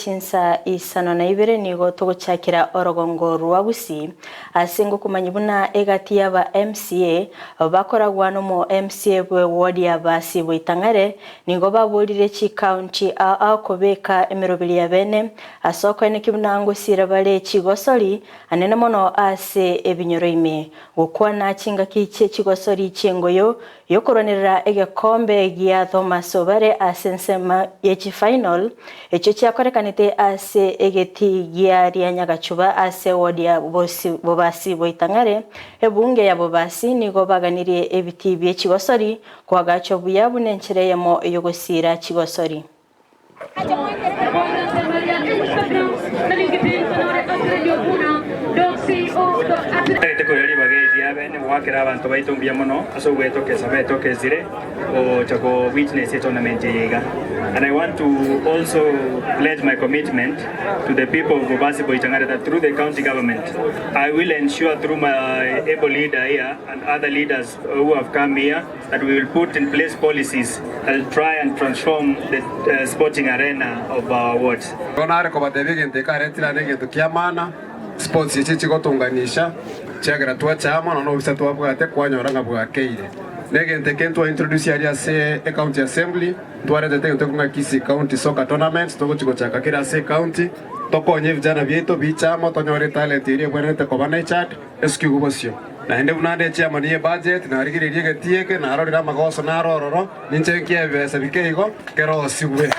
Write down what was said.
chinsa 52 nigo togochakera orogongo rwa Gusii ase ngokomanyia buna egati y'aba MCA bakoragwa nomo MCA bwe ward ya Basi Boitang'are nigo baborire chicounty ao ao kobeka emeroberi ya bene ase okoenekia buna ngosira bare chigosori anene mono ase ebinyoro ime gokwana chingaki chie chigosori chi'engoyo Y'okorwanerera egekombe gia Thomas Obare ase ensemo ye chifinal, echio chiakorekanete ase egetii gia Rianyagachuba ase ward ya Bobasi Boitang'are, ebunge ya Bobasi nigo baganirie ebitii bie chigosori koagachwa buya buna enchera eyemo y'ogosiira chigosori. Tagete koira ribaga eri riabe nigoakera abanto baito mbuya mono ase ogwetokesa betokesire gocha ko witness etournament eye iga. And I want to also pledge my commitment to the people of Bobasi Boitang'are that through the county government I will ensure through my able leader here and other leaders who have come here that we will put in place policies that will try and transform the sporting arena of our wards. Igo nare kobatebia egento eke aretire ane egento ki'amana, sports echi chigotunganisha, chiagera twacha amo nonya obisa twabwate kwanyora ng'a bwakeire. Na egento eke ntwa introduce aria ase ecounty assembly, ntwaretete egento ekong'a Kisii County Soccer Tournament, togochi gochaka kera ase ecounty, tokonye ebijana biaito biche amo tonyore etalent eria ebwenerete koba nurtured, Esukigu bosio. Naende buna nde echairman ye budget, narigereirie egetii eke, narorire amagoso naro ororo, ninche nkie ebibesa bike igo, kerosigwe.